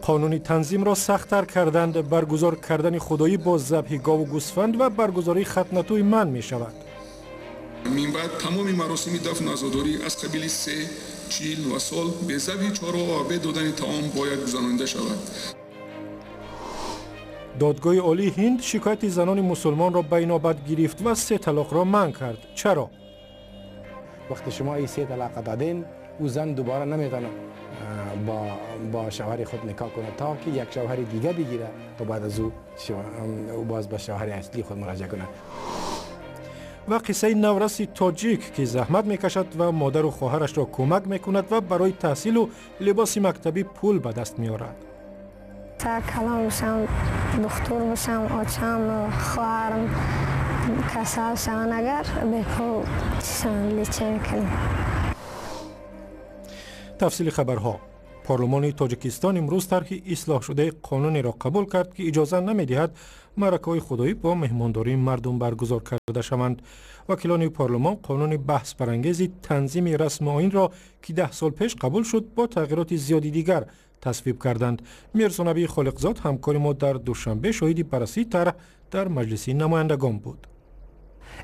Қонуни танзимро сахттар карданд. Баргузор кардани худоӣ бо забҳи гову гӯсфанд ва баргузории хатнатӯй манъ мешавад. Минбаъд тамоми маросими дафну азодорӣ аз қабили се, чил ва сол бе забҳи чорво ва бе додани таом бояд гузаронида шавад. Додгоҳи олии Ҳинд шикояти занони мусулмонро ба инобат гирифт ва се талоқро манъ кард. Чаро? Вақте шумо ин се талақа даден, ӯ зан дубора наметавонад با شوهر خود نکاح کنه تا که یک شوهر دیگه بگیره تا بعد از او باز به شوهر اصلی خود مراجعه کنه. Ва қиссаи навраси тоҷик, ки заҳмат мекашад ва модару хоҳарашро кӯмак мекунад ва барои таҳсилу либоси мактабӣ пул ба даст меорад. Калон бошам, духтур бошам, очам, хоҳарам касал шаванд, агар бепул лечение кунем. Тафсили хабарҳо. Парлумони Тоҷикистон имрӯз тарҳи ислоҳшудаи қонунеро қабул кард, ки иҷоза намедиҳад маъракаҳои худоӣ бо меҳмондории мардум баргузор карда шаванд. Вакилони парлумон қонуни баҳсбарангези танзими расму оинро, ки 10 сол пеш қабул шуд, бо тағйироти зиёди дигар тасвиб карданд. Мирзонабии Холиқзод, ҳамкори мо дар Душанбе, шоҳиди баррасии тарҳ дар Маҷлиси намояндагон буд.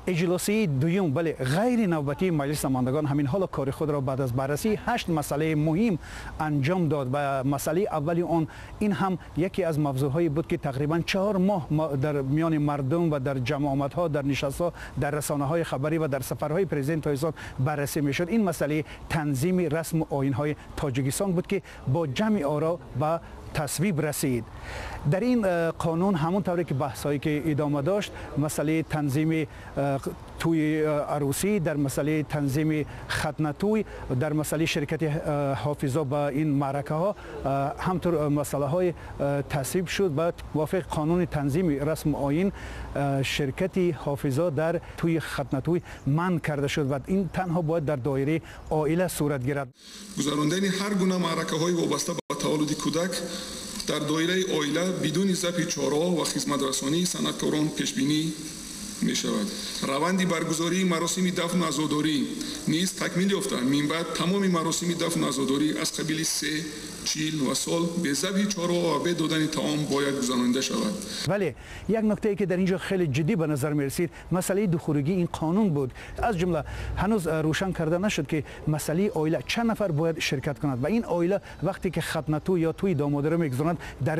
Иҷлосияи дуюм, вале ғайри навбатии Маҷлиси намояндагон ҳамин ҳоло кори худро баъд аз баррасии ҳашт масъалаи муҳим анҷом дод ва масъалаи аввали он ин ҳам яке аз мавзӯъҳое буд, ки тақрибан 4 моҳ дар миёни мардум ва дар ҷамъомадҳо, дар нишастҳо, дар расонаҳои хабарӣ ва дар сафарҳои президент Тоҷикистон баррасӣ мешуд. Ин масъалаи танзими расму оинҳои Тоҷикистон буд, ки бо ҷамъи оро ба тасвиб расид. Дар ин қонун, ҳамон тавре ки баҳсҳое ки идома дошт, масъалаи танзими тӯи арӯсӣ, дар масъалаи танзими хатнатӯй, дар масъалаи ширкати ҳофизо ба ин маъракаҳо ҳамтур масъалаҳои тасвиб шуд ва мувофиқи қонуни танзими расму оин ширкати ҳофизо дар тӯи хатнатӯй манъ карда шуд ва ин танҳо бояд дар доираи оила сурат гирад. Гузарондани ҳар гуна маъракаҳои вобаста ба таваллуди кӯдак дар доираи оила бидуни забҳи чорво ва хизматрасонии санъаткорон пешбинӣ мешавад. Раванди баргузории маросими дафну азодорӣ низ такмил ёфта, минбаъд тамоми маросими дафну азодорӣ аз қабили се, чил ва сол бе забҳи чорво ва бе додани таом бояд гузаронида шавад. Вале як нуктае ки дар ин ҷо хеле ҷиддӣ ба назар мерасид, масъалаи духуригии ин қонун буд. Аз ҷумла ҳанӯз рӯшан карда нашуд, ки масъалаи оила чанд нафар бояд ширкат кунад ва ин оила вақте ки хатнатӯ ё тӯи домодаро мегузаронад, дар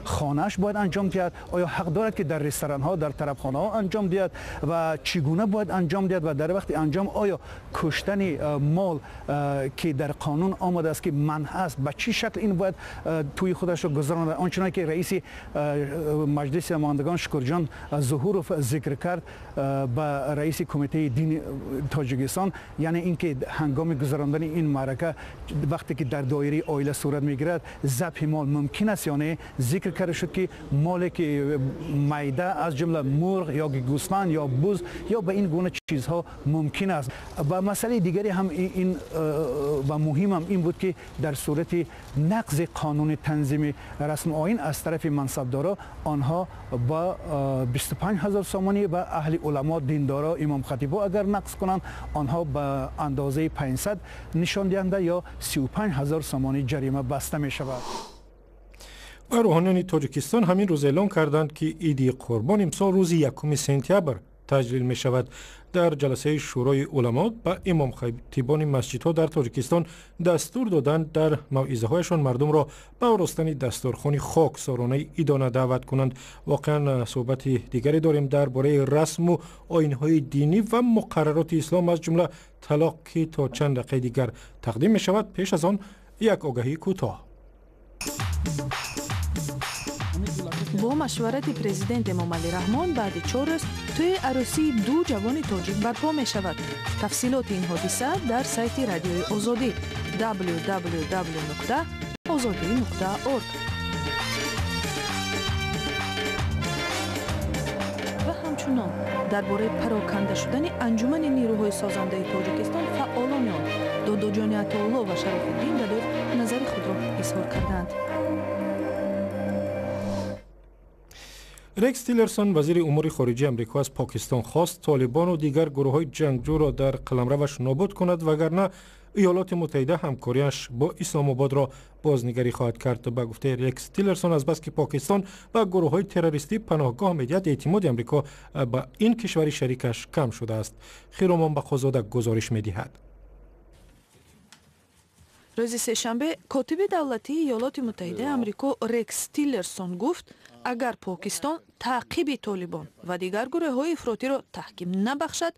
хонааш бояд анҷом диҳад, оё ҳақ дорад, ки дар ресторанҳо, дар тарабхонаҳо анҷом диҳад ва чӣ гуна бояд анҷом диҳад ва дар вақти анҷом оё куштани мол, ки дар қонун омадааст, ки манъ аст, ба чӣ шакл ин бояд тӯи худашро гузаронад. Ончунон ки раиси Маҷлиси намояндагон Шукурҷон Зуҳуров зикр кард ба раиси Кумитаи дини Тоҷикистон, яъне ин ки ҳангоми гузарондани ин маърака, вақте ки дар доираи оила сурат мегирад, забҳи мол мумкин аст ё не, зикр карда шуд, ки моле ки майда, аз ҷумла мурғ ё гӯсфанд ё буз ё ба ин гуна чизҳо мумкин аст. Ва масъалаи дигаре ҳам ин ва муҳимам ин буд, ки дар сурати нақзи қонуни танзими расму оин аз тарафи мансабдоро онҳо ба 25 ҳазор сомонӣ ва аҳли уламо, диндоро, имомхатибо агар нақз кунанд, онҳо ба андозаи 500 нишондиҳанда ё 35 ҳазор сомонӣ ҷарима баста мешавад. Ва рӯҳониёни Тоҷикистон ҳамин рӯз эълон карданд, ки Иди Қурбон имсол рӯзи 1 сентябр таҷлил мешавад. Дар ҷаласаи Шӯрои уламо ба имомхатибони масҷидҳо дар Тоҷикистон дастур доданд, дар мавъизаҳояшон мардумро ба оростани дастурхони хоксоронаи идона даъват кунанд. Воқеан, суҳбати дигаре дорем дар бораи расму оинҳои динӣ ва муқаррароти ислом, аз ҷумла талоқ, ки то чанд дақиқаи дигар тақдим мешавад. Пеш аз он як огаҳии кӯтоҳ. Бо машварати президент Эмомалӣ Раҳмон баъди 4 рӯз тӯи арӯсии ду ҷавони тоҷик барпо мешавад. Тафсилоти ин ҳодиса дар сайти Радиои Озодӣ www.ozodi.org. Ва ҳамчунон дар бораи пароканда шудани Анҷумани нирӯҳои созандаи Тоҷикистон фаъолони он Додоҷони Атоулло ва Шарофиддин Дадоев назари худро изҳор карданд. Рекс Тиллерсон, вазири умури хориҷии Амрико, аз Покистон хост, Толибону дигар гурӯҳҳои ҷангҷӯро дар қаламраваш нобуд кунад, вагарна Иёлоти Муттаҳида ҳамкориаш бо Исломободро бознигарӣ хоҳад кард. Ба гуфтаи Рекс Тиллерсон, азбаски Покистон ба гурӯҳҳои террористӣ паноҳгоҳ медиҳад, эътимоди Амрико ба ин кишвари шарикаш кам шудааст. Хиромон Бақозода гузориш медиҳад. Рӯзи сешанбе котиби давлатии Иёлоти Муттаҳидаи Амрико Рекс Тиллерсон гуфт, агар Покистон таъқиби Толибон ва дигар гурӯҳҳои ифротиро таҳким набахшад,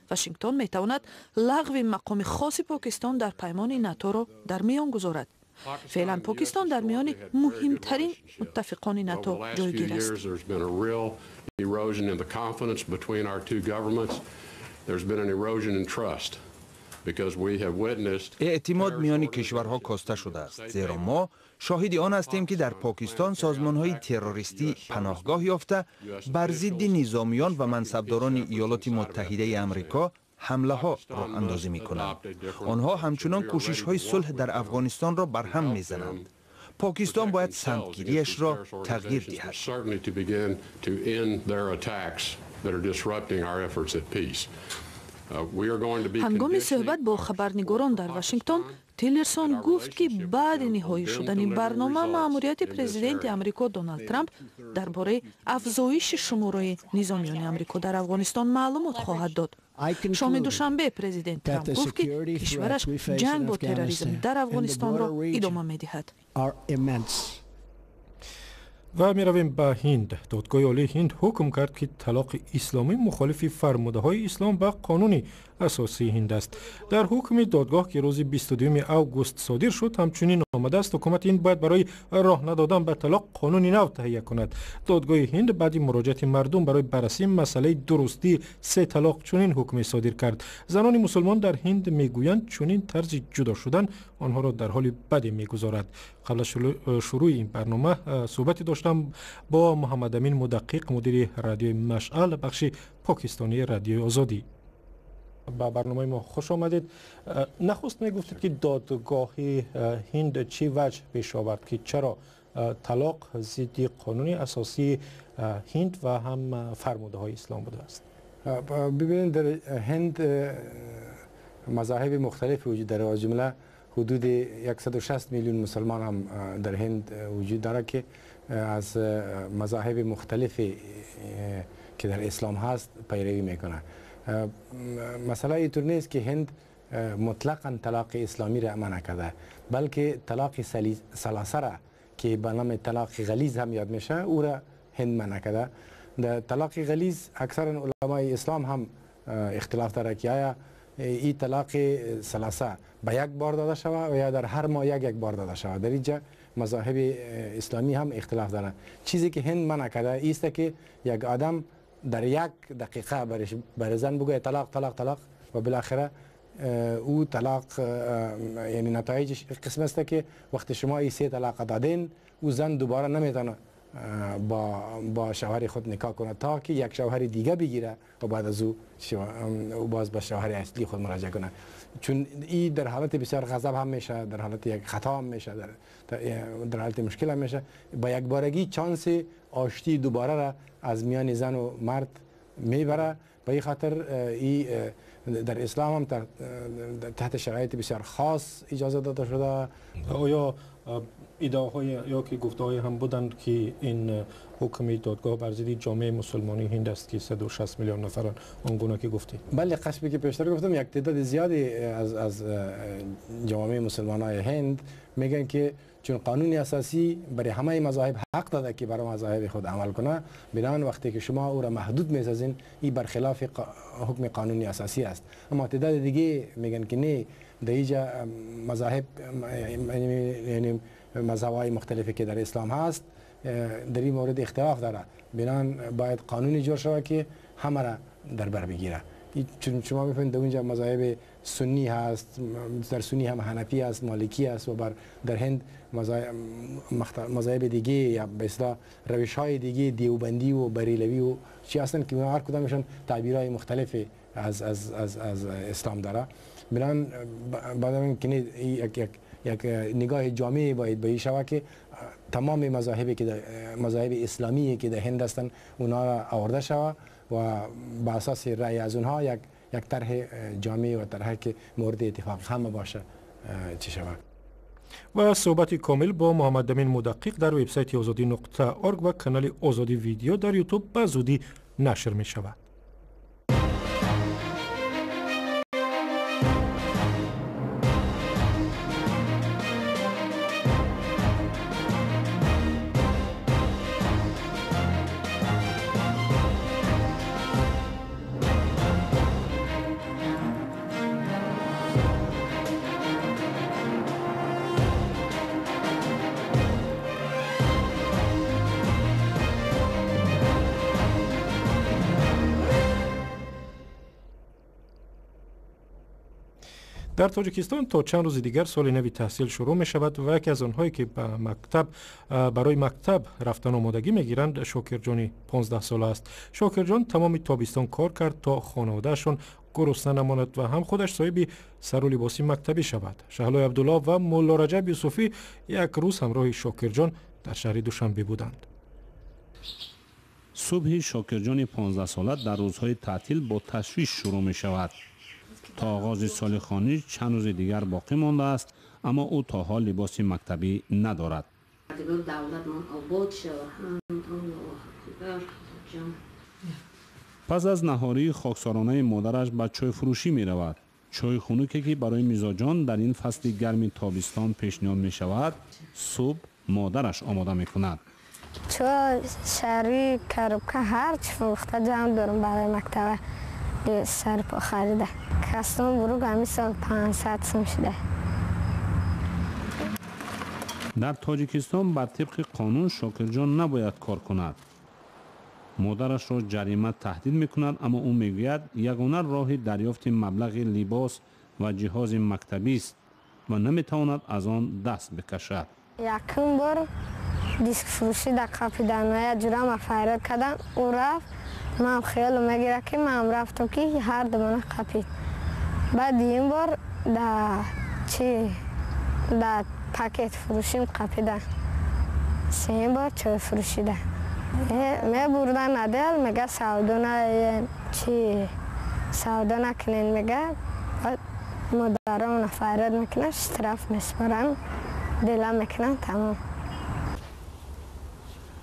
Вашингтон метавонад лағви мақоми хоси Покистон дар паймони Наторо дар миён гузорад. Феълан Покистон дар миёни муҳимтарин муттафиқони НАТО ҷойгир аст. Эътимод миёни кишварҳо коста шудааст, зеро мо шоҳиди он ҳастем, ки дар Покистон созмонҳои террористӣ паноҳгоҳ ёфта бар зидди низомиён ва мансабдорони Иёлоти Муттаҳидаи Амрико ҳамлаҳо роҳандозӣ мекунанд. Онҳо ҳамчунон кӯшишҳои сулҳ дар Афғонистонро барҳам мезананд. Покистон бояд самтгириашро тағйир диҳад. Ҳангоми суҳбат бо хабарнигорон дар Вашингтон, Тиллерсон гуфт, ки баъди ниҳоӣ шудани барнома маъмурияти президенти Амрико Доналд Трамп дар бораи афзоиши шумораи низомиёни Амрико дар Афғонистон маълумот хоҳад дод. Шоми душанбе президент Трамп гуфт, ки кишвараш ҷанг бо терроризм дар Афғонистонро идома медиҳад. Ва меравем ба Ҳинд. Додгоҳи Олии Ҳинд ҳукм кард, ки талоқи исломӣ мухолифи фармудаҳои ислом ба қонуни асосии Ҳинд аст. Дар ҳукми додгоҳ, ки рӯзи 22 август содир шуд, ҳамчунин омадааст, ҳукумати Ҳинд бояд барои роҳ надодан ба талоқ қонуни нав таҳия кунад. Додгоҳи Ҳинд баъди муроҷиати мардум барои баррасии масъалаи дурустии се талоқ чунин ҳукме содир кард. Занони мусулмон дар Ҳинд мегӯянд, чунин тарзи ҷудо шудан онҳоро дар ҳоли баде мегузорад. Қабл аз шурӯи ин барнома суҳбате доштам бо Муҳаммадамин Мудаққиқ, мудири радиои Машъал, бахши покистонии Радиои Озодӣ. Ба барномаи мо хуш омадед. Нахуст мегуфтед, ки додгоҳи Ҳинд чӣ ваҷҳ пеш овард, ки чаро талоқ зидди қонуни асосии Ҳинд ва ҳам фармудаҳои ислом будааст? Бибинед, дар Ҳинд мазоҳиби мухталиф вуҷуд дорад, аз ҷумла ҳудуди 160 миллион мусулмон ҳам дар Ҳинд вуҷуд дорад, ки аз мазоҳиби мухталифе ки дар ислом ҳаст пайравӣ мекунад. مسئله اینطور نیست که هند مطلقا طلاق اسلامی را منع کرده، بلکه طلاق ثلاثه را که به نام طلاق غلیظ هم یاد میشه او را هند منع کرده. در طلاق غلیظ اکثرا علمای اسلام هم اختلاف داره که آیا این طلاق ثلاثه به یک بار داده شود و یا در هر ماه یک یک بار داده شود. در اینجا مذاهب اسلامی هم اختلاف داره. چیزی که هند منع کرده ایست که یک آدم در یک دقیقه برای زن بگوید طلاق طلاق طلاق و بالاخره او طلاق، یعنی نتایجش قسم است که وقتی شما این سه طلاق دادین، او زن دوباره نمیتونه با شوهر خود نکاح کنه تا که یک شوهر دیگه بگیره و بعد از او باز به شوهر اصلی خود مراجعه کنه. چون این در حالت بسیار غضب هم میشه، در حالت یک خطا هم میشه، در حالت مشکل هم میشه. با یک بارگی چانس آشتی دوباره را از میان زن و مرد میبره. به این خاطر این در اسلام هم تحت شرایط بسیار خاص اجازه داده شده. آیا ایده‌های یا که گفته‌های هم بودند که این حکم دادگاه بر ضد جامعه مسلمانی هند است که 160 میلیون نفران، آنگونه که گفتید؟ بله، قسمی که پیشتر گفتم، یک تعداد زیادی از جوامع مسلمانای هند میگن که چون قانون اساسی برای همه مذاهب حق داده که برای مذاهب خود عمل کنه، بنابراین وقتی که شما او را محدود میسازین، این برخلاف حکم قانونی اساسی است. اما تعداد دیگه میگن که نه، در اینجا مذاهب، یعنی مذهب‌های مختلفی که در اسلام هست، در این مورد اختلاف داره. بنابراین باید قانونی جور شود که همه را در بر بگیره. چون شما میفهمید در اونجا مذاهب سنی هست، در سنی هم حنفی هست، مالکی هست و بر در هند مذاهب دیگه یا به اصطلاح روش های دیگه دیوبندی و بریلوی و چی هستن که هر کدامشون تعبیرهای مختلف از از از از اسلام داره. بنابراین بعد که یک یک نگاه جامعی باید به این شود که تمام مذاهبی که مذاهب اسلامی که در هند هستند اونها را آورده شود و به اساس رأی از اونها یک یک طرح جامع و طرحی که مورد اتفاق همه باشه چی شود. و صحبت کامل با محمد امین مدقق در وبسایت ozodi.org و کانال آزادی ویدیو در یوتیوب به زودی نشر می شود. Дар Тоҷикистон то чанд рӯзи дигар соли нави таҳсил шурӯъ мешавад ва яке аз онҳое ки барои мактаб рафтан омодагӣ мегиранд, Шокирҷони 15сола аст. Шокирҷон тамоми тобистон кор кард то хонаводаашон гурусна намонад ва ҳам худаш соҳиби сару либоси мактабӣ шавад. Шаҳлои Абдулло ва Мулло Раҷаб Юсуфӣ як рӯз ҳамроҳи Шокирҷон дар шаҳри Душанбе буданд. Субҳи Шокирҷони 15сола дар рӯзҳои таътил бо ташвиш шурӯъ мешавад. То оғози соли хониш чанд рӯзи дигар боқӣ мондааст, аммо ӯ то ҳол либоси мактабӣ надорад. Пас аз наҳории хоксоронаи модараш ба чойфурӯшӣ меравад. Чойи хунуке ки барои мизоҷон дар ин фасли гарми тобистон пешниҳод мешавад, субҳ модараш омода мекунад. Чой, шари, коробка, ҳарчи фурӯхта ҷамъ дорам барои мактаба. Сарпо харида. Кастом бурук ҳамин сол 500 сум шуда. Дар Тоҷикистон бар тибқи қонун Шокирҷон набояд кор кунад. Модарашро ҷарима таҳдид мекунад, аммо ӯ мегӯяд ягона роҳи дарёфти маблағи либос ва ҷиҳози мактабист ва наметавонад аз он даст бикашад. Якум бор дискфурӯшӣ дар қапиданая ҷурама файрод кардам, ӯ рафт. Ман хиёло мегирад ки ман рафтам ки ҳар думона қапид. Баъд ин бор дар пакет фурӯшим қапида. Сеюм бор чой фурӯшида. Мебурдан адел, мега савдо савдо накунен, мега модарамона файрод мекунанд, штраф меспоранд, дела мекунанд, тамом.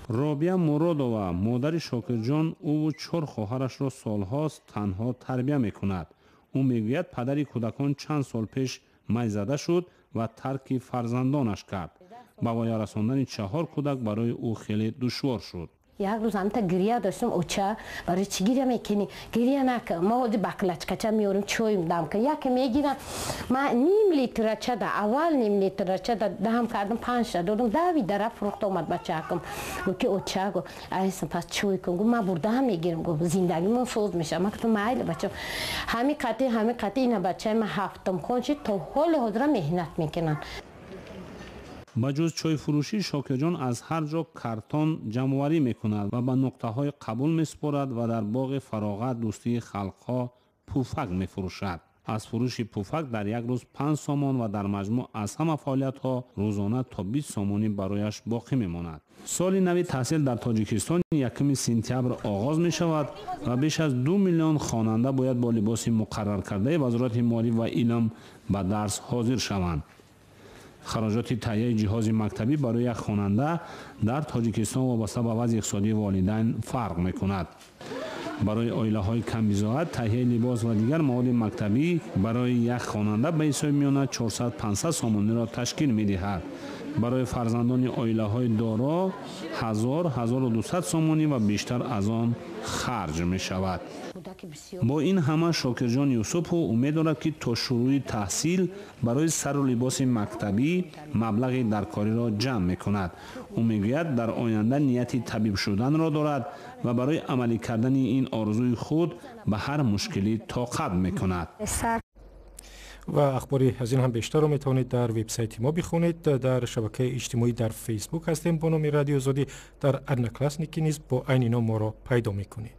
Робия Муродова, модари Шокирҷон, ӯву чор хоҳарашро солҳост танҳо тарбия мекунад. Ӯ мегӯяд падари кӯдакон чанд сол пеш майзада шуд ва тарки фарзандонаш кард. Ба воя расондани чаҳор кӯдак барои ӯ хеле душвор шуд. Як рӯз ҳамта гирия доштам, оча, барои чӣ гирия мекунӣ? Гирия накун. Мо ҳозир баклачкача меорем, чойм дам кун. Яке мегирам, ман ним литрача да, аввал ним литрача да дам кардам, панҷта додам, дави дара фурӯхта омад бачаакам. Гуфт ки оча, гуфт, айсам пас чой кун. Гуфт, ман бурдаам мегирам, гуфт, зиндагимон соз мешавад. Ман гуфтам, майли бачам. Ҳамин қатъи ина бачаи ман ҳафтум хон шид, то ҳоли ҳозира меҳнат мекунанд. Ба ҷуз чойфурӯшӣ Шокирҷон аз ҳар ҷо картон ҷамъоварӣ мекунад ва ба нуқтаҳои қабул месупорад ва дар боғи фароғат дӯстии халқҳо пуфак мефурӯшад. Аз фурӯши пуфак дар як рӯз 5 сомон ва дар маҷмӯъ аз ҳама фаъолиятҳо рӯзона то 20 сомонӣ барояш боқӣ мемонад. Соли нави таҳсил дар Тоҷикистон 1 сентябр оғоз мешавад ва беш аз 2 миллион хонанда бояд бо либоси муқарраркардаи Вазорати маориф ва илм ба дарс ҳозир шаванд. Хароҷоти таҳияи ҷиҳози мактабӣ барои як хонанда дар Тоҷикистон вобаста ба вазъи иқтисодии волидайн фарқ мекунад. Барои оилаҳои камбизоат таҳияи либос ва дигар маводи мактабӣ барои як хонанда ба ҳисоби миёна 400-500 сомониро ташкил медиҳад. Барои фарзандони оилаҳои доро 1000-1200 сомонӣ ва бештар аз он харҷ мешавад. Бо ин ҳама Шокирҷон Юсупов умед дорад, ки то шурӯи таҳсил барои сару либоси мактабӣ маблағи даркориро ҷамъ мекунад. Ӯ мегӯяд дар оянда нияти табиб шуданро дорад ва барои амалӣ кардани ин орзуи худ ба ҳар мушкилӣ тоқат мекунад. Ва ахбори аз ин ҳам бештарро метавонед дар вебсайти мо бихонед. Дар шабакаи иҷтимоӣ дар Фейсбук ҳастем бо номи Радио Озодӣ, дар Одноклассники низ бо айни ном моро пайдо мекунед.